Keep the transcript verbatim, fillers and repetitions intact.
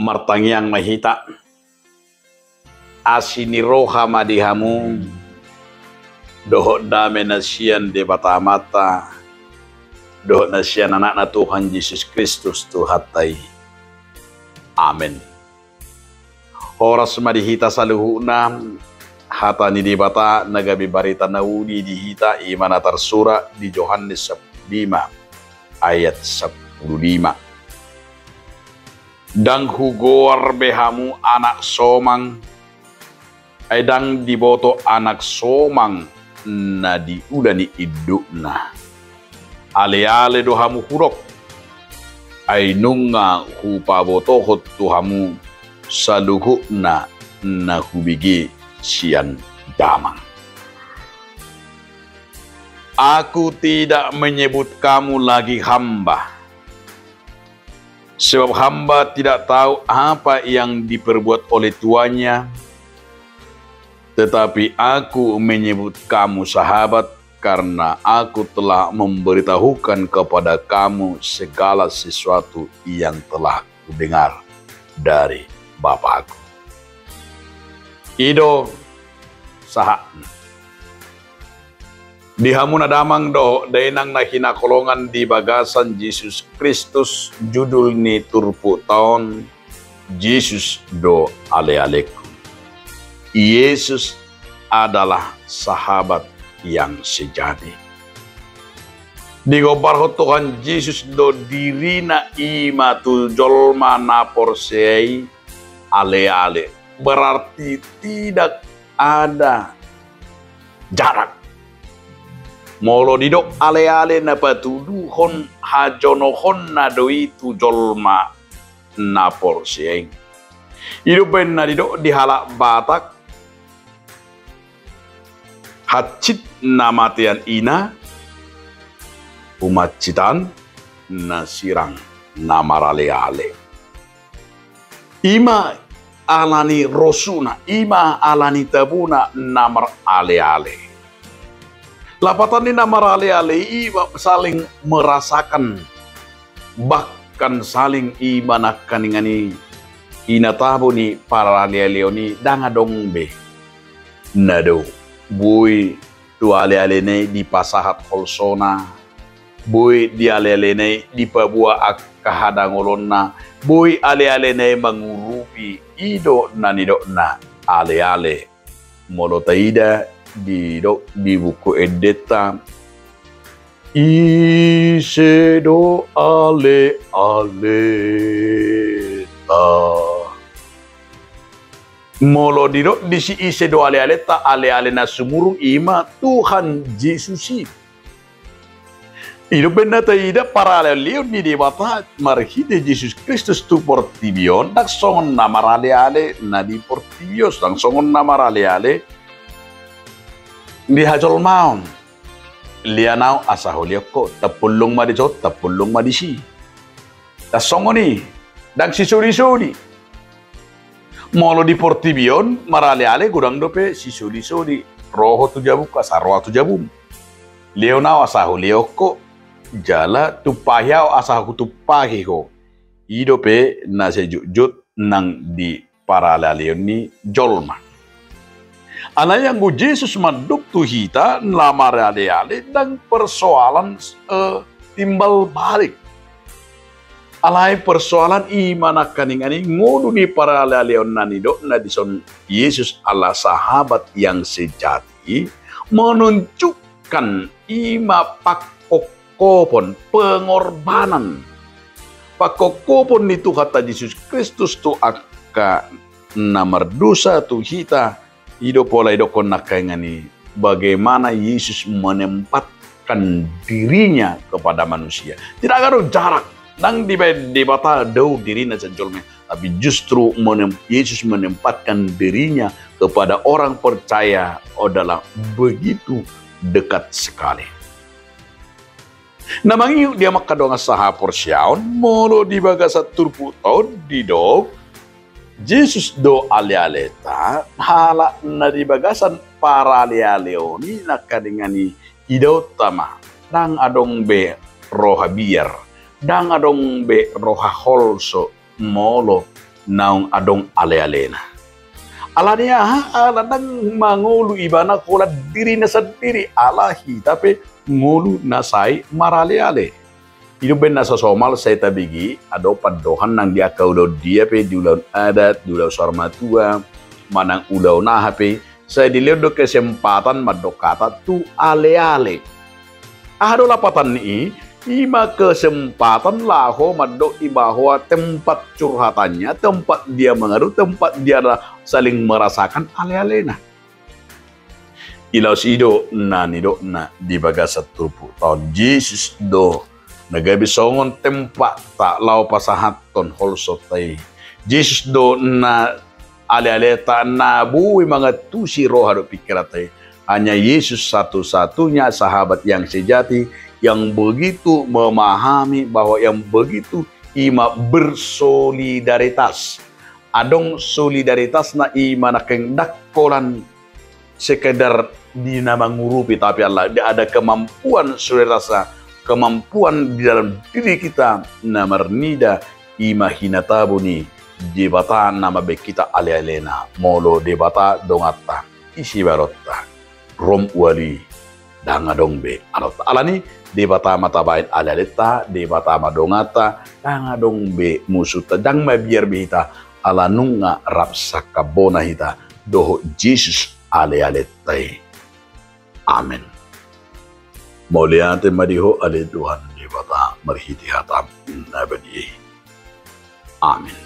Martangiang ma hita. Asi ni roha ma di hamu dohot dame na sian Debata Amanta dohot na sian Anakna Tuhan Jesus Kristus Tuhanta i. Amen. Horas ma di hita saluhutna. Hata ni Debata na gabe barita na uli di hita i ma na tarsurat di Johannes sampulu lima ayat sampulu lima. Ndang hugoar be hamu anak somang, ai ndang diboto anak somang na diula ni indukna. Aleale do hamu hudok, ai nunga hupabotohon tu hamu saluhutna na hubege sian Damang. Aku tidak menyebut kamu lagi hamba, sebab hamba tidak tahu apa yang diperbuat oleh tuannya, tetapi Aku menyebut kamu sahabat, karena Aku telah memberitahukan kepada kamu segala sesuatu yang telah Kudengar dari Bapa-Ku. I do sahatna. Di hamu na damang dohot dainang na hinaholongan di bagasan Jesus Kristus, judul ni turpukta on, Jesus do alealeku. Yesus adalah sahabat yang sejati. Digombarhon Tuhan Jesus do dirina i ma tu jolma na porsea i aleale. Berarti tidak ada jarak. Molo didok aleale, na patuduhon hajonohonna do i tu jolma na porsea i. I do umbahen na didok di halak Batak, hansit na matean ina, umansitan na sirang na maraleale. I ma ala ni rosuna, i ma ala ni tabuna na maraleale. Lapatan ni na maraleale i ma saling merasakan, bahkan saling i ma nangkaningan i, i na tabo ni paralealeon i ndang adong be na dao. Boi tu alealena i dipasahat holsona, boi di alealena i dipaboa angka hadangolonna, boi alealena i mangurupi. I do na nidokna aleale. Molo taida didok di buku endenta, ise do alealeta. Molo didok disi ise do alealeta, aleale na sumurung i ma Tuhan Jesus i. I do umbahen na taida paralealeon ni Debata marhite Jesus Kristus tu portibi on, ndang songon na maraleale na di portibi on, ndang songon na maraleale di hajolmaon. Lean ahu asa hulean ho, tampullung ma dison, tampullung ma disi. Ndang songon i, ndang sisolisoli. Molo di portibi on maraleale godang dope sisolisoli. Ro ho tu jabungku asa ro ahu tu jabum. Lean ahu asa hulean ho, jala tumpahi ahu asa hutumpahi ho. I dope na sai jotjot nang di paralealeon ni jolma. Alai anggo Jesus mandok tu hita na maraleale, ndang persoalan, eh, timbal balik. Alai persoalan i ma nangkaningan i, ngolu ni paralealeon na nidokna dison Jesus adalah sahabat yang sejati, menunjukkan i ma pangkophopon, pengorbanan, pangkophopon ni Tuhanta Jesus Kristus tu angka na mardosa tu hita. I do pola idokkon nangkaningan i, bagaimana Yesus menempatkan dirinya kepada manusia. Tidak ada jarak. Ndang dibaen Debata dao dirina sian jolma i, tapi justru menem-, Yesus menempatkan dirinya kepada orang percaya adalah begitu dekat sekali. Na mangihut di hamu angka dongan sahaporseaon, molo di bagasan turpukta on didok Jesus do alealeta, halak na di bagasan paralealeon i nangkaningan i, idaonta ma, ndang adong be roha biar, ndang adong be roha holso molo naung adong alealena. Alani aha? Ala ndang mangolu ibana holan dirina sandiri, ala hita pe ngolu na sai maraleale. I do umbahen na so somal sai tabege, adong pandohan nang di angka ulaon dia pe, di ulaon adat, di ulaon saur matua, manang ulaon aha pe, sai dilehon do kesempatan mandok hata tu aleale. Aha do lapatan ni i? I ma kesempatan laho mandok i bahwa tempat curhatannya, tempat dia mengadu, tempat dia saling merasakan alealena. I laos i do na nidokna di bagasan turpukta on. Jesus do na gabe songon tempakta laho pasahathon holsonta i. Jesus do na alealeta na boi mangantusi roha dohot pingkiranta i. Hanya Yesus satu-satunya sahabat yang sejati, yang begitu memahami bahwa yang begitu i ma bersolidaritas. Adong solidaritasna, i ma nangkin ndang holan sekedar di na mangurupi, tapi ala dia ada kemampuan solidaritasna, kemampuan di dalam diri kita na marnida, i ma hinatabo ni Debata na mambahen hita alealena. Molo Debata donganta, ise baronta? Rom uali, ndang adong be alotta. Alani Debata ma tabahen alealenta, Debata ma donganta, ndang adong be musunta. Ndang mabiar be hita, ala nunga rap sangkap bona hita dohot Jesus alealenta i. Amen. Mauliate ma di Ho ale Tuhan Debata marhite hataM na badia i. Amen.